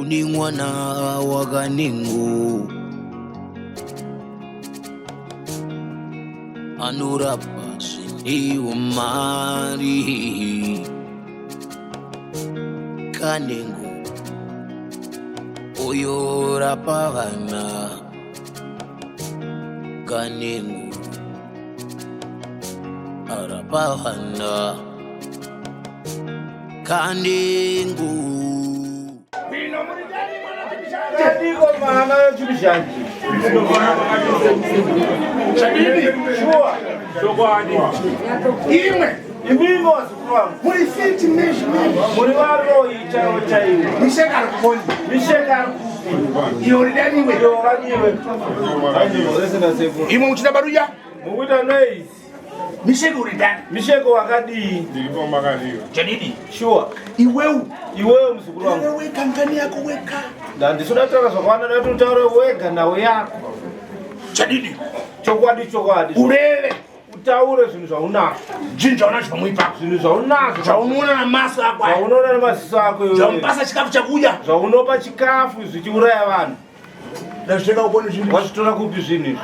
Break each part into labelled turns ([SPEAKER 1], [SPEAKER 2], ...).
[SPEAKER 1] Kune mwana wakanengo anorapa zvine umari Kanengo uyo rapa vana Kanengo arapa vana Kanengo.
[SPEAKER 2] Chadiko mwana wechiruzhanji.
[SPEAKER 3] Chadini?
[SPEAKER 2] Shuwa.
[SPEAKER 3] Chokwadi. Imwe.
[SPEAKER 2] Imimi wazukuru vangu.
[SPEAKER 3] Muri fiti mizhi mizhi.
[SPEAKER 2] Muri varoyi chaivo chaivo.
[SPEAKER 3] Misheka ari kuponi.
[SPEAKER 2] Misheka ari kupi.
[SPEAKER 3] Iyo ridaniwe.
[SPEAKER 2] Iyo raniwe.
[SPEAKER 3] Imwe muchida baruya.
[SPEAKER 2] Mukuita noise.
[SPEAKER 3] Misheko uri ndani?
[SPEAKER 2] Misheko wakadii?
[SPEAKER 4] Ndiripo makadiwa.
[SPEAKER 3] Chadidi.
[SPEAKER 2] Sure.
[SPEAKER 3] Iwewe.
[SPEAKER 2] Iwewe muzukuru wangu.
[SPEAKER 3] Iwewe weka ngani yako weka.
[SPEAKER 2] Ndandisuda kutaura zvakawanda ndati utaure wega nhau yako.
[SPEAKER 3] Chadidi.
[SPEAKER 2] Chokwadi chokwadi.
[SPEAKER 3] Ureve.
[SPEAKER 2] Utaure zvinhu zvaunazvo.
[SPEAKER 3] Zvinhu zvaunazvo pamuipa.
[SPEAKER 2] Zvinhu zvaunazvo.
[SPEAKER 3] Zvaunoona namaso ako.
[SPEAKER 2] Zvaunoona nemaziso ako iwewe.
[SPEAKER 3] Zvaunopasa chikafu chakudya.
[SPEAKER 2] Zvaunopa chikafu zvichiuraya vanhu.
[SPEAKER 3] Ndazvitenga kuponi zvinhu.
[SPEAKER 2] Wazvitora kupi zvinhu izvi?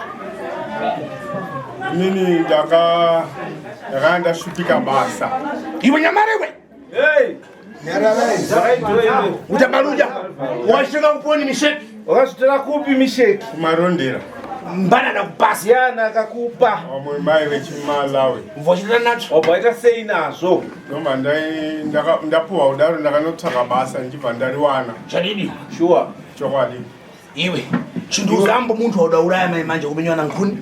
[SPEAKER 4] Inini ndaka ndakanga ndashupika basa.
[SPEAKER 3] Iwe nyamarewe.
[SPEAKER 2] Hey!
[SPEAKER 3] Utabaruja. Wazvitenga kuponi misheki.
[SPEAKER 2] Wakazvitora kupi misheki?
[SPEAKER 4] Kumarondera.
[SPEAKER 3] Mbana ndakupasa.
[SPEAKER 2] Ndiani akakupa?
[SPEAKER 4] Vamwe mai vechiMalawi.
[SPEAKER 3] Vochita nacho.
[SPEAKER 2] Wabva waita sei nazvo?
[SPEAKER 4] Ndobva ndapuwa kudaro ndakanotsvaka basa ndichibva ndariwana.
[SPEAKER 3] Zvadidi?
[SPEAKER 2] Sure.
[SPEAKER 4] Chokwadi.
[SPEAKER 3] Iwe, chindiuzambo munthu waudauraya mai manje kumenywa na nkhuni.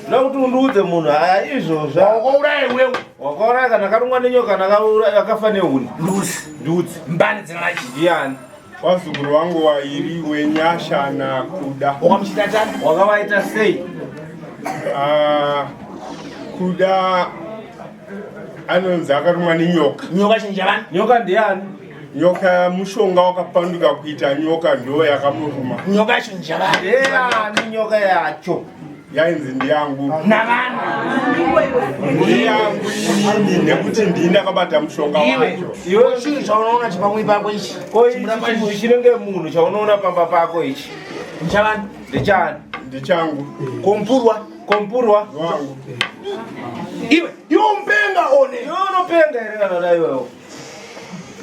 [SPEAKER 2] Ndoda kuti undiudze munhu haya izvozvo.
[SPEAKER 3] Wakauraya iwewe.
[SPEAKER 2] Wakauraya kana akarumwa nenyoka kana akauraya akafa nehuni.
[SPEAKER 3] Nduzi.
[SPEAKER 2] Ndudzi.
[SPEAKER 3] Mbani dzina rachi.
[SPEAKER 2] Ndiani?
[SPEAKER 4] Vazukuru vangu vairi weNyasha naKuda.
[SPEAKER 3] Wakamuchita tani?
[SPEAKER 2] Wakavaita sei?
[SPEAKER 4] Ah, Kuda anonzi akarumwa nenyoka.
[SPEAKER 3] Nyoka chinja vani?
[SPEAKER 2] Nyoka ndiani?
[SPEAKER 4] Nyoka mushonga wakapanduka kuita nyoka ndo yakamuruma.
[SPEAKER 3] Nyoka chinja vani?
[SPEAKER 2] Ndiani nyoka yacho?
[SPEAKER 4] Yainzi ndiyangu.
[SPEAKER 3] Navana.
[SPEAKER 4] Ndiyangu inini nekuti ndini ndakabata mushonga wacho.
[SPEAKER 2] Iwe
[SPEAKER 3] Chinhu chaunoona chipamwe pako ichi.
[SPEAKER 2] ko ichi chinhu chinenge munhu chaunoona pamba pako ichi
[SPEAKER 3] Nchavani?
[SPEAKER 2] ndechani?
[SPEAKER 4] Ndichangu.
[SPEAKER 3] Kompurwa.
[SPEAKER 2] Kompurwa.
[SPEAKER 4] Wangu.
[SPEAKER 3] Iwe, iwe umpenga one.
[SPEAKER 2] Iwe unopenga here kana dai iwewe?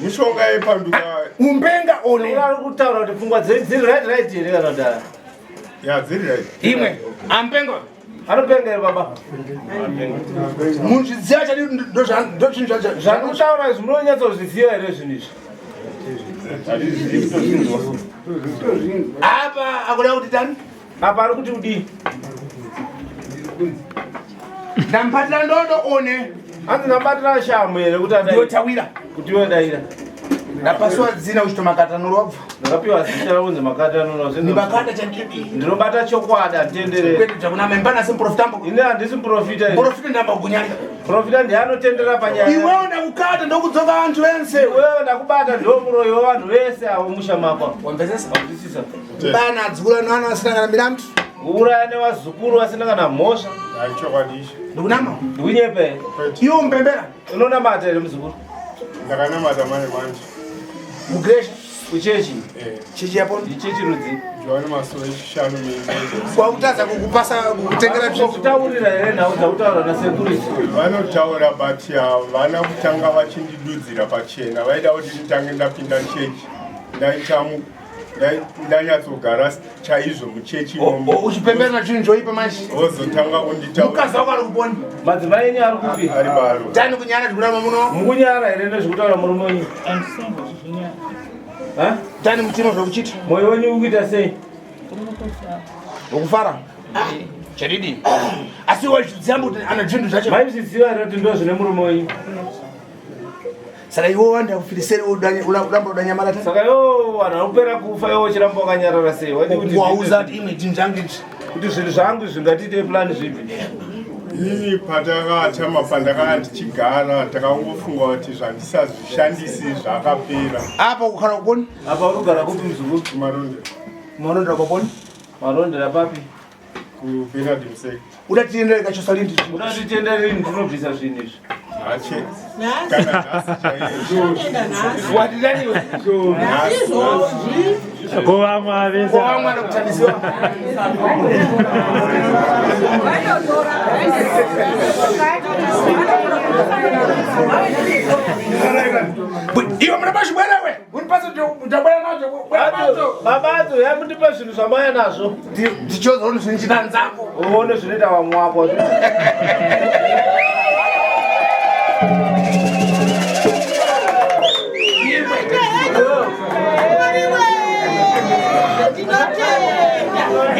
[SPEAKER 4] Mishonga yepanduka.
[SPEAKER 3] Umpenga one.
[SPEAKER 2] Uri kutaura kuti pfungwa dziri dziri right right here kana dai?
[SPEAKER 4] Ya dziri right.
[SPEAKER 3] Imwe, ampenga.
[SPEAKER 2] Anopenga here baba?
[SPEAKER 3] Munzviziva chadi ndozvinhu zvacho.
[SPEAKER 2] Zvandikutaura izvi munonyatsozviziva here zvinhu izvi?
[SPEAKER 3] Apa akuda kuti tani?
[SPEAKER 2] Apa ari kuti udii?
[SPEAKER 3] Ndamupatira ndodo one.
[SPEAKER 2] Hanzi ndabatira shamu here kuti adai?
[SPEAKER 3] Ndotawira.
[SPEAKER 2] Kuti iwe daira.
[SPEAKER 3] Ndapasiwa dzina uchito makatanuro wabva.
[SPEAKER 2] Ndakapiwa zita rakunzi makatanuro.
[SPEAKER 3] Ndibakata chandidi.
[SPEAKER 2] Ndinobata chokwadi handitenderere.
[SPEAKER 3] Kwete zvakuna membana semprofita mbo.
[SPEAKER 2] Ini handisi muprofita.
[SPEAKER 3] Muprofita ndamba kunyarira.
[SPEAKER 2] Profita ndiye anotendera panyaya.
[SPEAKER 3] Iwewe ndakukata ndokudzoka vantu vense.
[SPEAKER 2] Iwewe ndakubata ndo muroyi wevanhu vese avo musha mako.
[SPEAKER 3] Wamvesesa?
[SPEAKER 2] Wamvesesa.
[SPEAKER 3] Bana adzukuru ano asina kana milandu.
[SPEAKER 2] Kuuraya nevazukuru vasina kana mhosva.
[SPEAKER 4] Hayi chokwadi ichi.
[SPEAKER 3] Ndikunama.
[SPEAKER 2] Ndikunyepe.
[SPEAKER 3] Iwe umbembera.
[SPEAKER 2] Unonamata here muzukuru?
[SPEAKER 4] Ndakanamata manje manje.
[SPEAKER 3] Mugresha.
[SPEAKER 2] Kuchechi?
[SPEAKER 4] Eh.
[SPEAKER 3] Chechi yapo?
[SPEAKER 2] Ichechi rudzi.
[SPEAKER 4] Joani Masowe chishanu mimi.
[SPEAKER 3] Kwakutadza kukupasa kukutengera
[SPEAKER 2] zvinhu. Kutaurira here nhau dzakutaura nasekuru isu?
[SPEAKER 4] Vanotaura but havana kutanga vachindidudzira pachena. Vaida kuti nditange ndapinda chechi. Ndaita ndanyatsogara chaizvo muchechi imomo.
[SPEAKER 3] Uchipemberera chinhu choipa manje.
[SPEAKER 4] Wozotanga kunditaura.
[SPEAKER 3] Mukadzi wako ari kuponi.
[SPEAKER 2] Madzimai enyu ari kupi?
[SPEAKER 4] Ari baro.
[SPEAKER 3] Tani kunyara tikuramba muno.
[SPEAKER 2] Mukunyara here nezvekutaura murume wenyu?
[SPEAKER 3] Tani mutino zvekuchita.
[SPEAKER 2] Moyo wenyu uri kuita sei?
[SPEAKER 3] Ukufara. Chadidi. Asi wazviziva kuti ana zvinhu zvacho.
[SPEAKER 2] Maizviziva here kuti ndozvine murume wenyu?
[SPEAKER 3] Saka iwe wanda kufiriseri uramba udanyamara ta.
[SPEAKER 2] Saka iwe vanhu vanopera kufa iwe uchiramba wakanyarara sei? Wadi kuti
[SPEAKER 3] wauza kuti imwe zvinhu zvangu izvi.
[SPEAKER 2] Kuti zvinhu zvangu zvingatiite plan zvipi?
[SPEAKER 4] Ini patakatama pandakanga ndichigara takangofunga kuti zvandisazvishandisi zvakapera.
[SPEAKER 3] Apa kukhala kuponi?
[SPEAKER 2] Apa uri kugara kupi muzukuru?
[SPEAKER 4] Kumarondera.
[SPEAKER 3] Marondera kwaponi?
[SPEAKER 2] Marondera papi?
[SPEAKER 4] KuBernard Museki.
[SPEAKER 3] Uda tiendere kachosa lindi.
[SPEAKER 2] Uda tiendere lindi tinobvisa zvinhu izvi.
[SPEAKER 4] Hache. Kana nhasi chaizvo.
[SPEAKER 3] Watidaniwe.
[SPEAKER 4] Nhasi.
[SPEAKER 5] Ko vamwe avese.
[SPEAKER 3] Ko vamwe anokutandisiwa. Iwe muna bashibwera we. Unipasa ndabwera nacho. Bwera nacho.
[SPEAKER 2] Babadzo, yamundipa zvinhu zvamauya nazvo.
[SPEAKER 3] Ndichozoona zvinochita nzako.
[SPEAKER 2] Uone zvinoita vamwe wako.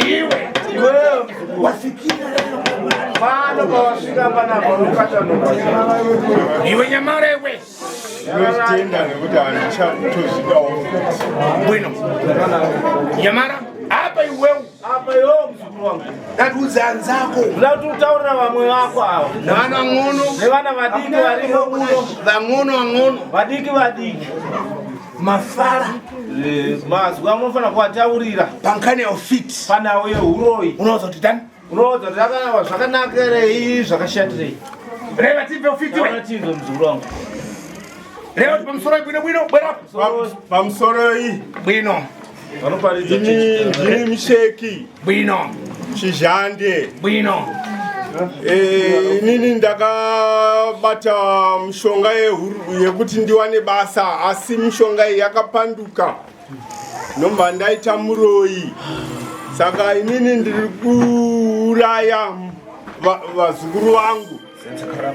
[SPEAKER 3] Iwe.
[SPEAKER 2] Iwewe
[SPEAKER 3] Wafikira leo.
[SPEAKER 2] pano pawasvika panapa unokatanurwa.
[SPEAKER 3] Iwe nyamara iwe.
[SPEAKER 4] Ndinozvitenda nekuti handichatozvidawo futi.
[SPEAKER 3] Bwino. Nyamara apa iwewe
[SPEAKER 2] Apa iwewe muzukuru wangu.
[SPEAKER 3] ndatiudza anzako
[SPEAKER 2] Ndoda kuti utaurira vamwe vako ava.
[SPEAKER 3] nevana vang'ono
[SPEAKER 2] Nevana vadiki varimo muno.
[SPEAKER 3] vang'ono vang'ono
[SPEAKER 2] Vadiki vadiki.
[SPEAKER 3] mafara
[SPEAKER 2] Mazwi amunofanira kuwataurira
[SPEAKER 3] pankhani ya ufiti
[SPEAKER 2] panhau yehuroyi.
[SPEAKER 3] unoudza kuti tani
[SPEAKER 2] Unoudza kuti zvakanaka zvakanakerei zvakashatirei.
[SPEAKER 3] reva tibve ufiti we
[SPEAKER 2] Taura chinzo muzukuru wangu.
[SPEAKER 3] reva kuti pamusoro bwino bwino bwerapo
[SPEAKER 4] Pamusoro iyi
[SPEAKER 3] bwino
[SPEAKER 2] Vanoparidza
[SPEAKER 4] ndini ndini musheki
[SPEAKER 3] bwino
[SPEAKER 4] Chizhande.
[SPEAKER 3] bwino
[SPEAKER 4] Inini ndakabata mishonga yekuti ndiwane basa, asi mishonga iyi yakapanduka nobva ndaita muroyi. Saka inini ndiri kuuraya vazukuru vangu,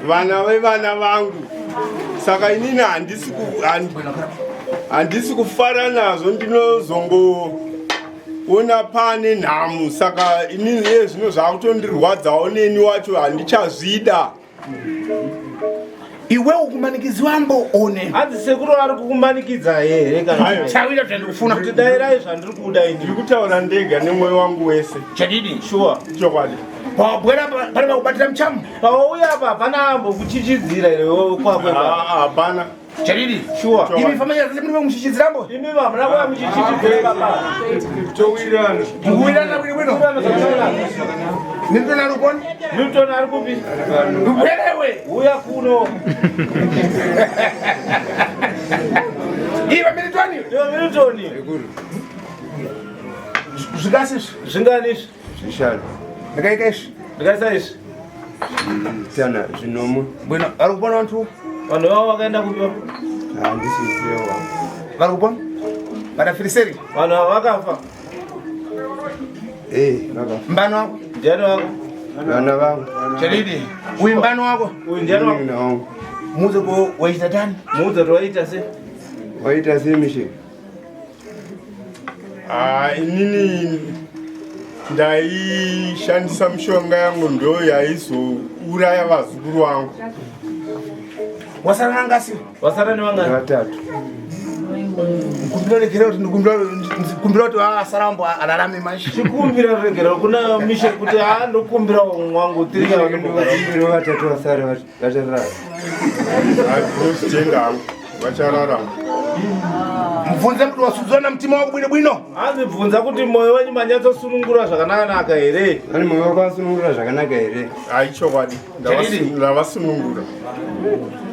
[SPEAKER 4] vana vevana vangu. Saka inini handisi kufara nazvo, ndinozongoona pane nhamu. Saka inini iye zvino zvakutondirwadzawo, neni wacho handichazvida.
[SPEAKER 3] Iwewe kumanikiziwambo one.
[SPEAKER 2] Hanzi sekuru ari kukumanikidza here kana
[SPEAKER 4] Aiwa.
[SPEAKER 3] Chawira zvandikufuna.
[SPEAKER 2] Kuti dairai zvandiri kuda ini.
[SPEAKER 4] Ndiri kutaura ndega nemwoyo wangu wese.
[SPEAKER 3] Chadidi.
[SPEAKER 2] Sure.
[SPEAKER 4] Chokwadi.
[SPEAKER 3] Pawabwera pane pakubatira muchamu.
[SPEAKER 2] Pawauya apa hapana ambokuchichidzira here wewe kwakwe pa?
[SPEAKER 4] Ah, hapana.
[SPEAKER 3] Chadidi.
[SPEAKER 2] Sure.
[SPEAKER 3] Imi famanya dzese muri vemuchichidzirambo.
[SPEAKER 2] Imi hamuna kuya muchichichidzira baba.
[SPEAKER 4] Towirirana.
[SPEAKER 3] Mukuwirana bwino bwino.
[SPEAKER 2] Kuwirirana zvakanaka.
[SPEAKER 3] Milton ari kupona.
[SPEAKER 2] Milton ari kupi?
[SPEAKER 3] Bwerewe.
[SPEAKER 2] Uya kuno.
[SPEAKER 3] Iwe Milton.
[SPEAKER 2] Iwe Milton.
[SPEAKER 3] Zvikasi izvi.
[SPEAKER 2] Zvingani izvi?
[SPEAKER 6] Zvishanu.
[SPEAKER 3] Ndikaika izvi.
[SPEAKER 2] Ndikaisa izvi.
[SPEAKER 6] Tana zvinomwe.
[SPEAKER 3] Bwino vari kupona vantu.
[SPEAKER 2] Vanhu vavo vakaenda kupi?
[SPEAKER 6] Handisiziwa.
[SPEAKER 3] Vari kupona. Vadafiriseri.
[SPEAKER 2] Vanhu ava vakafa.
[SPEAKER 6] Eh, vakafa.
[SPEAKER 3] Mbano wako.
[SPEAKER 2] Ndiani wako?
[SPEAKER 6] Vana vangu.
[SPEAKER 3] Chadidi. Uyu mbano wako.
[SPEAKER 2] Uyu ndiani wako?
[SPEAKER 6] Munin'ina wangu.
[SPEAKER 3] Muudze ko waita tani.
[SPEAKER 2] Muudze kuti waita sei?
[SPEAKER 6] Waita sei mishe?
[SPEAKER 4] Ah, inini ndaishandisa mishonga yangu ndo yaizouraya vazukuru vangu.
[SPEAKER 3] Wasara nangasi.
[SPEAKER 2] Wasara nevangani?
[SPEAKER 6] Vatatu.
[SPEAKER 3] Kumbira regera kuti ndikumbira kuti asarambo ararame manje.
[SPEAKER 2] Chikumbira regera kuna mishe kuti haa ndokumbira wangu tiri
[SPEAKER 6] Ndikumbira vatatu vasare vachararama.
[SPEAKER 4] Ndinozvitenda hangu, vachararama.
[SPEAKER 3] Mubvunze kuti wasudzura na mutima wako bwino bwino.
[SPEAKER 2] Hanzi bvunza kuti moyo wenyu manyatsosunungura zvakanaka here?
[SPEAKER 6] Ani moyo wako wasunungura zvakanaka here?
[SPEAKER 4] Hai, chokwadi, ndavasunungura.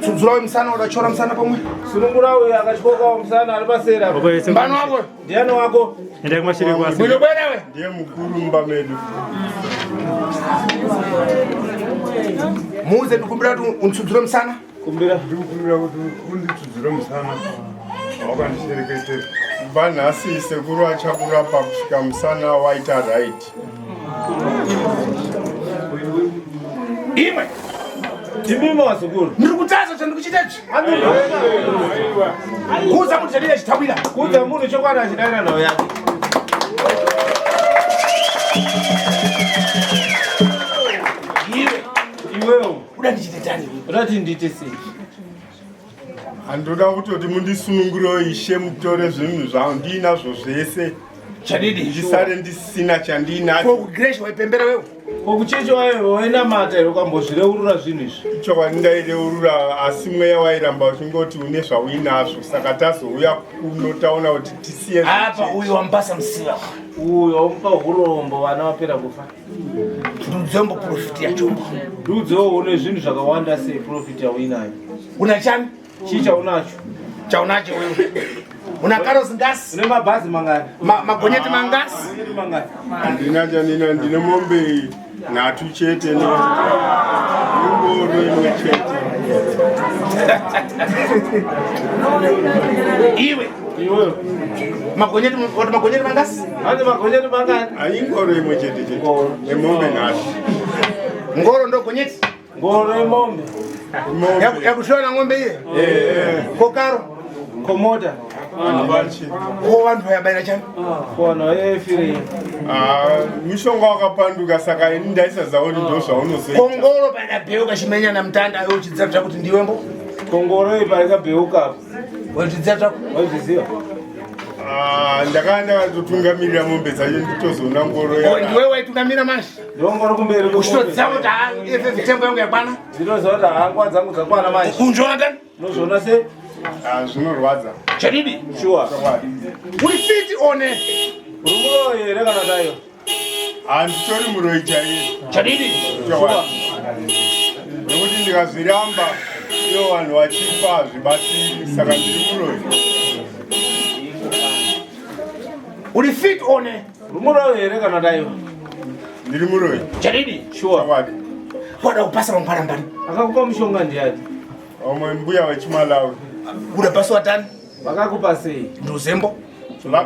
[SPEAKER 3] Tsudzura wemusana udachora musana pamwe.
[SPEAKER 2] Sunungura uyu akatyokawo musana ari pasera.
[SPEAKER 3] Mbano wako.
[SPEAKER 2] Ndiani wako?
[SPEAKER 5] Enda kumashure kwasi.
[SPEAKER 3] Bwino bwerewe.
[SPEAKER 4] Ndiye mukuru mumba medu.
[SPEAKER 3] Muuze ndikumbira kuti unditsudzure musana.
[SPEAKER 2] Kumbira.
[SPEAKER 6] Ndikukumbira kuti unditsudzure musana wakandishereketera.
[SPEAKER 4] Kubva nhasi sekuru achakurapa kusvika musana waita right.
[SPEAKER 3] Imwe.
[SPEAKER 2] Ndimimi wazukuru.
[SPEAKER 3] Ndiri kutaza chandikuchita ichi. Kuudza munhu chandine chitawira.
[SPEAKER 2] Kuudza munhu chokwadi achidaira nhau yake.
[SPEAKER 3] Iwe.
[SPEAKER 2] Iwewo.
[SPEAKER 3] Uda ndichite tani?
[SPEAKER 2] Uda kuti ndiite sei?
[SPEAKER 4] Handoda kutoti mundisunungurewo ishe, mutore zvinhu zvangu ndiinazvo zvese.
[SPEAKER 3] Chadidi.
[SPEAKER 4] Ndisare ndisina chandiinacho.
[SPEAKER 3] Ko kugreshi waipembera wewe?
[SPEAKER 2] Ko kuchechi wainamata here ukambozvireurura zvinhu izvi?
[SPEAKER 4] Chokwadi ndaireurura, asi mweya wairamba uchingoti une zvauinazvo. Saka tazouya kuno taona kuti tisiye
[SPEAKER 3] Apa
[SPEAKER 4] zvechechi.
[SPEAKER 3] uyu wamupasa musiva.
[SPEAKER 2] Uyo wamupa urombo vana vapera kufa.
[SPEAKER 3] Ndudzembo profit yacho.
[SPEAKER 2] Ndudzewo une zvinhu zvakawanda sei profit yauinayo.
[SPEAKER 3] Una chani?
[SPEAKER 2] Chii chaunacho?
[SPEAKER 3] Chaunacho wewe. Una karosi ngasi?
[SPEAKER 2] Une mabhazi mangani?
[SPEAKER 3] Magonyeti mangasi?
[SPEAKER 2] Magonyeti mangani?
[SPEAKER 4] Handina chandina, ndine mombe nhatu chete nengoro imwe chete.
[SPEAKER 3] Iwe.
[SPEAKER 2] Iwe.
[SPEAKER 3] Magonyeti wati magonyeti mangasi?
[SPEAKER 2] Ane magonyeti mangani?
[SPEAKER 4] Ingoro imwe chete chete nemombe nhatu.
[SPEAKER 3] Ngoro ndo gonyeti?
[SPEAKER 2] Ngoro yemombe.
[SPEAKER 3] Yakushowa na ng'ombe iye? Kokaro?
[SPEAKER 2] Komota.
[SPEAKER 3] Ko vanhu vayabaira chani?
[SPEAKER 2] Kona efirei.
[SPEAKER 4] Mishonga wakapanduka saka ini ndaisaziva kuti ndo zvaunozoita.
[SPEAKER 3] Kongoro paikabheuka chimenya namutanda iwe uchidziva kuti ndiwe mbo?
[SPEAKER 2] Kongoro iyi paikabheuka apa.
[SPEAKER 3] Wachidziva zvako?
[SPEAKER 2] Waizviziva?
[SPEAKER 4] Ndakanga ndakatotungamirira mombe dzacho nditozoona ngoro
[SPEAKER 3] Oh, ndiwe waitungamira manje?
[SPEAKER 2] Ndongoro kumberi.
[SPEAKER 3] Uchitodziva kuti haa ife mitembo yangu yakwana?
[SPEAKER 2] Ndinoziva kuti haa nguva dzangu dzakwana manje.
[SPEAKER 3] Unzviona tani?
[SPEAKER 2] Unozviona sei?
[SPEAKER 4] Zvinorwadza.
[SPEAKER 3] Chadidi?
[SPEAKER 2] Sure.
[SPEAKER 3] Uri fit one.
[SPEAKER 2] Uri muroyi here kana daiyo?
[SPEAKER 4] Handitori muroyi chaiye.
[SPEAKER 3] Chadidi?
[SPEAKER 4] Chokwadi. Nekuti ndikazviramba ivo vanhu vachifa hazvibatsiri saka ndiri muroyi.
[SPEAKER 3] Uri fit one.
[SPEAKER 2] Uri muroyi here kana daiyo?
[SPEAKER 4] Ndiri muroyi.
[SPEAKER 3] Chadidi?
[SPEAKER 2] Sure.
[SPEAKER 4] Chokwadi.
[SPEAKER 3] Wada kupasa mangwana mbani?
[SPEAKER 2] Akakupa mushonga ndiani?
[SPEAKER 4] Vamwe mbuya vechiMalawi.
[SPEAKER 3] Uda pasi watani?
[SPEAKER 2] Vakakupa sei?
[SPEAKER 3] Nduzembo.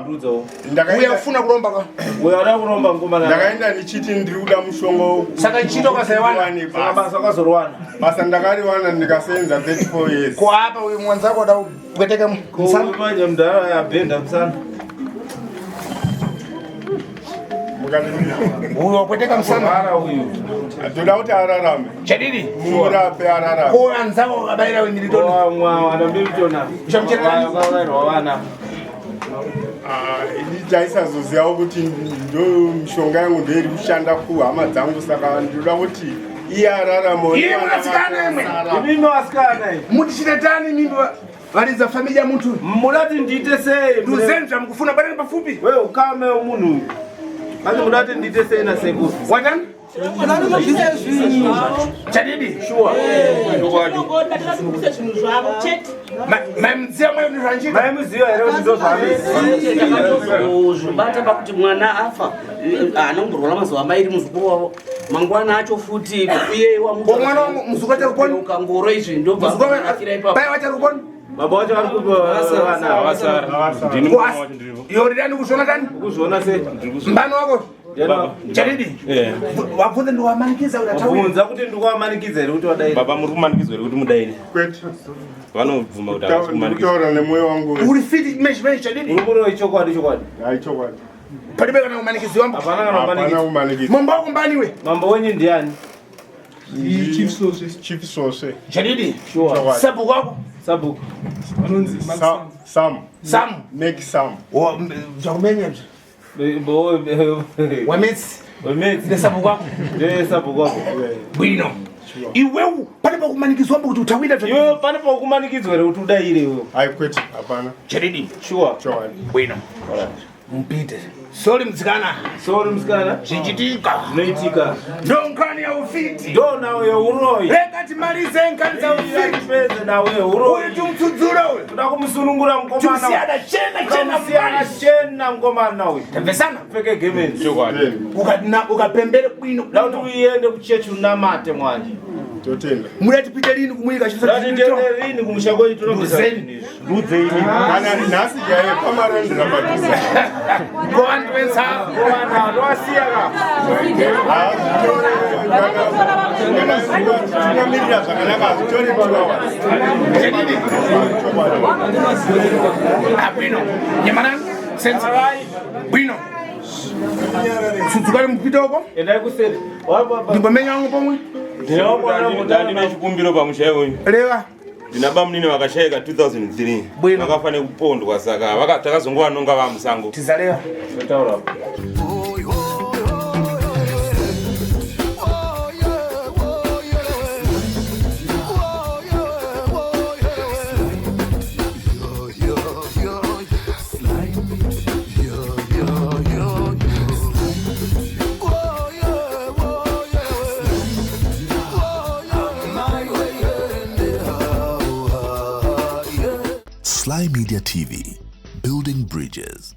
[SPEAKER 2] Ndudzawo.
[SPEAKER 3] Uya ufuna kuromba ka?
[SPEAKER 2] Uya uda kuromba ngomana.
[SPEAKER 4] Ndakaenda ndichiti ndiri kuda mushonga
[SPEAKER 3] Saka chito ukasaiwana?
[SPEAKER 2] Saka basa ukazoriwana.
[SPEAKER 4] Basa ndakariwana ndikasenza 34 years.
[SPEAKER 3] Ko apa uyu mwanzako wada kupweteka musana?
[SPEAKER 2] Ko manje mudhara yabhenda musana.
[SPEAKER 3] Uyu wapweteka musana.
[SPEAKER 2] Kurwara uyu.
[SPEAKER 4] Toda kuti ararame.
[SPEAKER 3] Chadidi?
[SPEAKER 4] Murape ararame.
[SPEAKER 3] Ko anzako wakabaira uyu Milton?
[SPEAKER 2] Wamwa wana Milton.
[SPEAKER 3] Uchamucherera?
[SPEAKER 2] Wakaurairwa vana.
[SPEAKER 4] Ini taisazozivawo kuti ndo mishonga yangu ndoiri kushanda kuhama dzangu saka ndinoda kuti iye ararame.
[SPEAKER 3] Iye munasikana imwe.
[SPEAKER 2] Imimi vasikana iyi.
[SPEAKER 3] Mutichitetani imimi varidza familia muntu.
[SPEAKER 2] Munati ndiite sei?
[SPEAKER 3] Nduzeni zvamukufuna barani pafupi.
[SPEAKER 2] Wewe ukame munhu uyu. Manje munati ndiite sei nasekuru?
[SPEAKER 3] Watani? Chadidi?
[SPEAKER 2] Sure.
[SPEAKER 7] Tinongoda zvinhu zvavo chete.
[SPEAKER 3] Maimuziva mwe zvanjika?
[SPEAKER 2] Maimuziva here kuti ndo
[SPEAKER 8] Zvibata pakuti mwana afa haana kumborwara mazuva mairi muzukuru wavo mangwana acho futi uye
[SPEAKER 3] Ko mwana wangu muzukuru achari kupona?
[SPEAKER 8] ukangoro izvi ndobva
[SPEAKER 3] Muzukuru
[SPEAKER 8] afira ipapo.
[SPEAKER 3] pai vachari kupona?
[SPEAKER 2] Baba wacho vari kupa vana.
[SPEAKER 5] Ndini mukoma wacho ndiripo.
[SPEAKER 3] Iwe uri dani kuzviona tani?
[SPEAKER 2] Kuzviona sei?
[SPEAKER 3] Mbano wako?
[SPEAKER 5] Baba.
[SPEAKER 3] Chadidi?
[SPEAKER 5] Eh.
[SPEAKER 3] Wabvunza ndiwamanikidza kuti ataure.
[SPEAKER 2] Bvunza kuti ndikuwamanikidza here kuti wadaira.
[SPEAKER 5] Baba muri kumanikidzwa here kuti mudaire?
[SPEAKER 4] Kwete.
[SPEAKER 5] Vanobvuma kuti havasi kumanikidzwa.
[SPEAKER 4] Ndikutaura nemwoyo wangu.
[SPEAKER 3] Uri fit mesh mesh chadidi?
[SPEAKER 2] Uri muroyi chokwadi chokwadi.
[SPEAKER 4] Hai chokwadi.
[SPEAKER 3] Palibe kana kumanikidziwa mbo.
[SPEAKER 2] Hapana kana
[SPEAKER 4] Hapana
[SPEAKER 2] kumanikidzwa.
[SPEAKER 4] kumanikidzwa.
[SPEAKER 3] Mambo wako mbani we?
[SPEAKER 2] Mambo wenyu ndiani?
[SPEAKER 4] Chief Soswe. Chief Soswe.
[SPEAKER 3] Chadidi?
[SPEAKER 2] Sure.
[SPEAKER 4] Chokwadi.
[SPEAKER 3] Sabhuku wako?
[SPEAKER 2] Sabhuku.
[SPEAKER 4] Sam.
[SPEAKER 3] Sam.
[SPEAKER 4] Make Sam.
[SPEAKER 3] Zvakumenya izvi. Wametsi.
[SPEAKER 2] Wametsi.
[SPEAKER 3] Ndesabhuku wako.
[SPEAKER 2] Ndesabhuku wako.
[SPEAKER 3] Bwino. Iwewu pane pakumanikidzwa mbo kuti utawira zva.
[SPEAKER 2] Iwe pane pakumanikidzwa here kuti udaire iwe?
[SPEAKER 4] Hai kwete hapana.
[SPEAKER 3] Chadidi?
[SPEAKER 2] Sure.
[SPEAKER 4] Chokwadi.
[SPEAKER 3] Bwino. Mupite. Sorry mtsikana.
[SPEAKER 2] Sorry mtsikana.
[SPEAKER 3] Zvichitika.
[SPEAKER 2] Zvinoitika.
[SPEAKER 3] Ndo nkani ya ufiti.
[SPEAKER 2] Ndo nawo yeuroyi.
[SPEAKER 3] Rega timalize nkani za ufiti.
[SPEAKER 2] Tipedze nawo yeuroyi.
[SPEAKER 3] Uyu timutsudzura uyu.
[SPEAKER 2] Toda kumusunungura mukomana.
[SPEAKER 3] Timusiyana chena chena
[SPEAKER 2] Timusiyana chena mukomana uyu.
[SPEAKER 3] Tamvesana.
[SPEAKER 2] Pfeke gemenzi.
[SPEAKER 5] Chokwadi.
[SPEAKER 3] Ukapembere bwino.
[SPEAKER 2] Da kuti uende kuchechi unamate mwana.
[SPEAKER 4] Totenda.
[SPEAKER 3] Muda tipite lini kumuyika
[SPEAKER 2] Toda tiende lini kumusha kwenyu tinobvisa zvinhu izvi.
[SPEAKER 5] Ndudzei.
[SPEAKER 4] Kana nhasi chaiye pamarondera padhuze.
[SPEAKER 3] Ko vantu vensa.
[SPEAKER 2] Ko vanhu ndovasiya ka.
[SPEAKER 4] Tinomirira zvakanaka hazvitori 2 hours.
[SPEAKER 3] Chadidi. Ah, bwino. Nyamanani. Sense. Bwino. Sudzukani mupite uko.
[SPEAKER 2] Endai kuseri.
[SPEAKER 3] Ndimbomenya wangu pomwe.
[SPEAKER 5] Ndine chikumbiro pamusha iwoyu.
[SPEAKER 3] Reva.
[SPEAKER 5] Ndina bamunini vakashayika 2003. Vakafa nekupondwa saka takazongovanonga vamusango.
[SPEAKER 3] Tizareva.
[SPEAKER 2] Totaura.
[SPEAKER 9] Sky Media TV, building bridges.